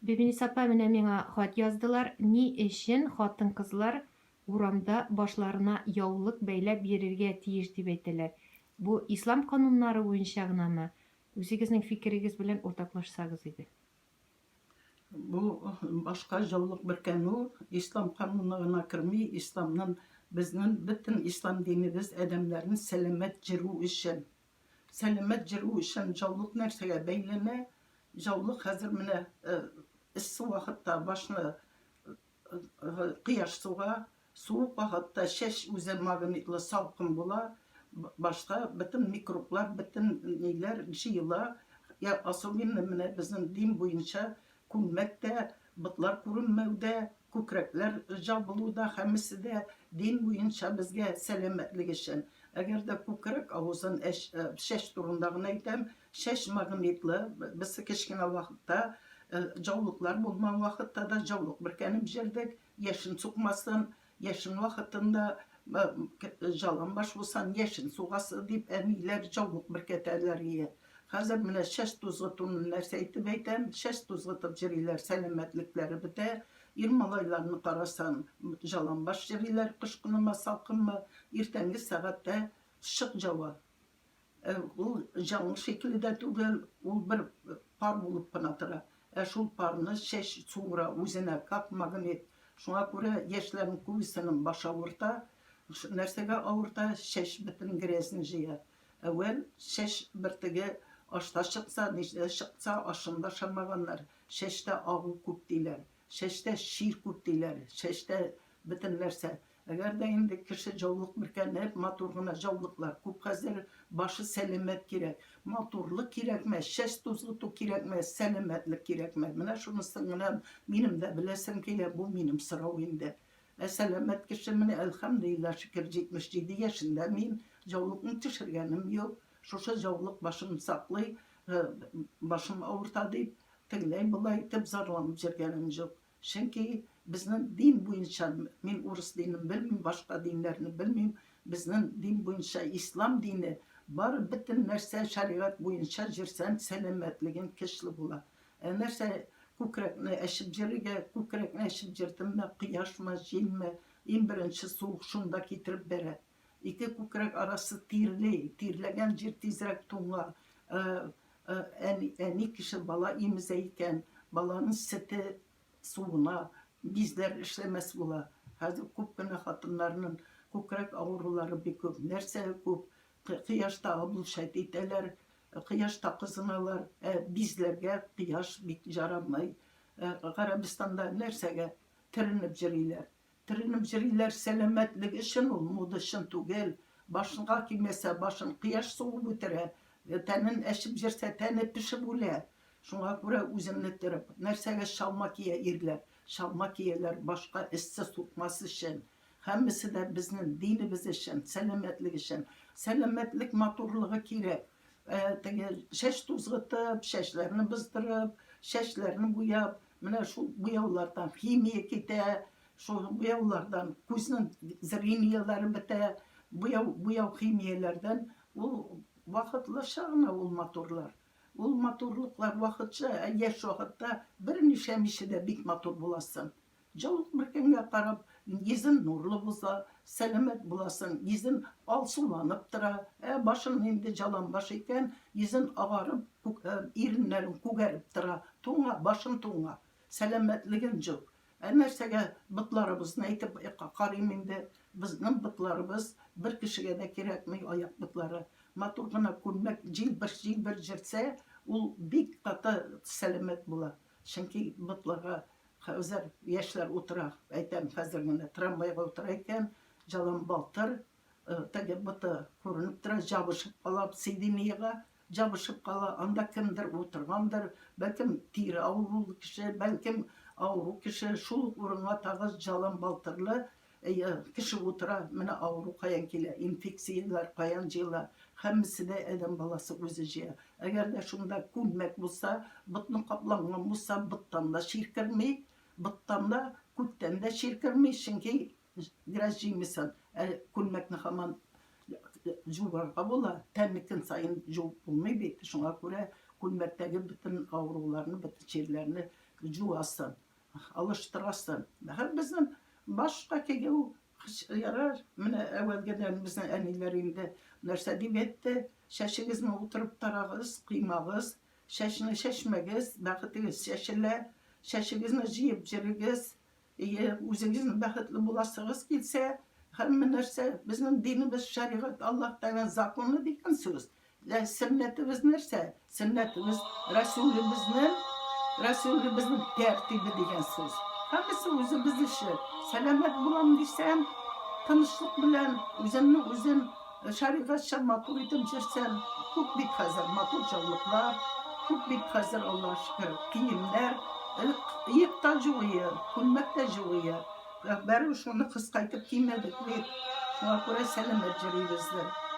Бибинис апа, менә миңа хат яздылар, ни өчен хатын-кызлар урамда башларына яулык бәйләп йөрергә тиеш дип әйтәләр. Бу ислам кануннары буенча гынамы? Үзегезнең фикерегез белән уртаклашсагыз иде. Бу башка җаулык бөркәнү ислам кануны гына керми, исламнын безнен бөтен ислам динебез адәмнәрне сәламәт җөрү өчен. Сәламәт җөрү өчен җаулык нәрсәгә бәйләнә? Җаулык хәзер менә эссе вакытта башны кояш суга, суык вакытта чәч үзе магнитлы салкын була, башта бөтен микроблар, бөтен ниләр җыела. Я особенно менә безнең дин буенча күлмәк тә, ботлар күренмәү дә, күкрәкләр җабылу да, һәммәсе дә дин буенча безгә сәламәтлек өчен. Әгәр дә күкрәк авызын чәч турында гына әйтәм, Чәч магнитлы, без кечкенә вакытта, җаулыклар булмаган вакытта да җаулык бөркәнеп җөрдек, яшен сукмасын, яшен вакытында җалан баш булсан, яшен сугасы дип әниләр җаулык бөркәтәләр ие. Хәзер менә чәч тузгытуны нәрсә итеп әйтәм, чәч тузгытып җөриләр, сәламәтлекләре бетә. Ир малайларны карасан, җалан баш җөриләр, кыш көнеме, салкынмы, иртәнге сәгатьтә чык җава. Ул җанлы шикелле дә түгел, ул бер пар булып кына тора. Ә шул парны чәч суыра үзенә, как магнит. Шуңа күрә яшьләрнең күбесенең башы авырта. Нәрсәгә авырта? Чәч бөтен грязьне җыя. Әүвәл чәч бөртеге ашта чыкса, нидә чыкса, ашын да ашамаганнар. Чәчтә агу күп диләр. Чәчтә чир күп диләр. Чәчтә бөтен нәрсә. Әгәр дә инде кеше җаулык бөркәнеп, матур гына җаулыклар күп хәзер, башы сәламәт кирәк. Матурлык кирәкмәс, чәч тузгыту кирәкмәс, сәламәтлек кирәкмәс. Менә шунысын гына минем дә беләсем килә, бу минем сорау инде. Ә сәламәт кеше менә, әлхәмдүлилләһ, шөкер, 77 яшендә мин, җаулыкны төшергәнем юк. Шушы җаулык башымны саклый, башым авырта дип, тегеләй-болай итеп зарланып йөргәнем юк. Чөнки безнең дин буенча, мин урыс динен белмим, башка диннәрне белмим, безнең дин буенча ислам дине, бары бөтен нәрсә шәригать буенча җөрсән сәламәтлеген көчле була. Ә нәрсә күкрәкне әчеп җөрергә, күкрәкне әчеп җөрдемме, кояшмы, җилме, иң беренче суык шунда китереп бәрә. Ике күкрәк арасы тирли, тирләгән җир тизрәк туңа. Әни, әни кеше бала имезә икән, баланың сөте суына, бизләр эшләмәс була. Хәзер күп кенә хатыннарның күкрәк авырулары бик күп. Нәрсә күп? Кояшта облучать итәләр, кояшта кызыналар, ә бизләргә кояш бик җарамый. Гарәбстанда нәрсәгә төренеп йөриләр? Төренеп җөриләр, сәламәтлек өчен ул, мода өчен түгел. Башынга кимәсә, башын кояш сугып үтерә, тәнен әчеп җөрсә, тәне пешеп үлә. Шуңа күрә үзеңне төреп, нәрсәгә чалма кия ирләр? Чалма кияләр башка эссе сукмас өчен. Һәммәсе дә безнең динебез өчен, сәламәтлек өчен. Сәламәтлек матурлыгы кирәк. Ә теге чәч тузгытып, чәчләрне боздырып, чәчләрне буяп, Менә шул буяулардан химия китә, шул буяулардан күзнең зрениеләре бетә, буяу, буяу химияләрдән ул вакытлыча гына ул матурлар. Ул матурлыклар вакытча, ә яшь вакытта берничә миче дә бик матур буласың. Җаулык бөркәнгә карап, йөзен нурлы булса, сәламәт буласың, йөзен алсуланып тора, ә башың инде җаланбаш икән, йөзен агарып, иреннәрең күгәреп тора, туңа, башың туңа, сәламәтлеген җук. Ә нәрсәгә ботларыбызны әйтеп карыйм инде, безнең ботларыбыз бер кешегә дә кирәкми, аяк ботлары. Матур гына күлмәк җилбер-җилбер җөрсә, ул бик каты сәламәт була. Чөнки ботларга хәзер яшьләр утыра, әйтәм, хәзер генә трамвайга утыра икән, җалан балтыр, теге боты күренеп тора, җабышып кала сиденьега, җабышып кала, анда кемдер утыргандыр, бәлкем тире авырулы кеше, бәлкем авыру кеше, шул ук урынга тагы җалан балтырлы кеше утыра, менә авыру каян килә, инфекцияләр каян җыела, һәммәсе дә адәм баласы үзе җыя. Әгәр дә шунда күлмәк булса, ботны капланган булса, боттан да чир керми, боттан да, күттән дә чир керми, чөнки Бераз җыймыйсың, ә күлмәкне һаман жуарга була. Тәнне көн саен жуып булмый бит. Шуңа күрә күлмәктәге бөтен авыруларны, бөтен чирләрне Җуасын, алыштырасын. Һәм безнең башка кигү ярар. Менә әүвәлгедән безнең әниләр инде нәрсә дип әйтте? Чәчегезне утырып тарагыз, кыймагыз, чәчне чәчмәгез, бәхетегез чәчелә, чәчегезне җыеп җөрегез, Әйе, үзегезнең бәхетле буласыгыз килсә, һәммә нәрсә, безнең динебез, шәригать, Аллаһ Тәгаләнең законы дигән сүз. Лә сөннәтебез нәрсә? Сөннәтебез Рәсүлебезнең, Рәсүлебезнең тәртибе дигән сүз. Һәммәсе үзебез эше. Сәламәт булам дисәң, тынычлык белән үзеңне үзең Шәригатьчә матур итеп җөрсәң, күп бит хәзер матур җаулыклар, күп бит хәзер, Аллага шөкер, киемнәр. Элек иек та җуые, күлмәк тә җуые. Бәребер шуны кыска итеп кимәдек бит. Шуңа күрә сәламәт җөрибездер.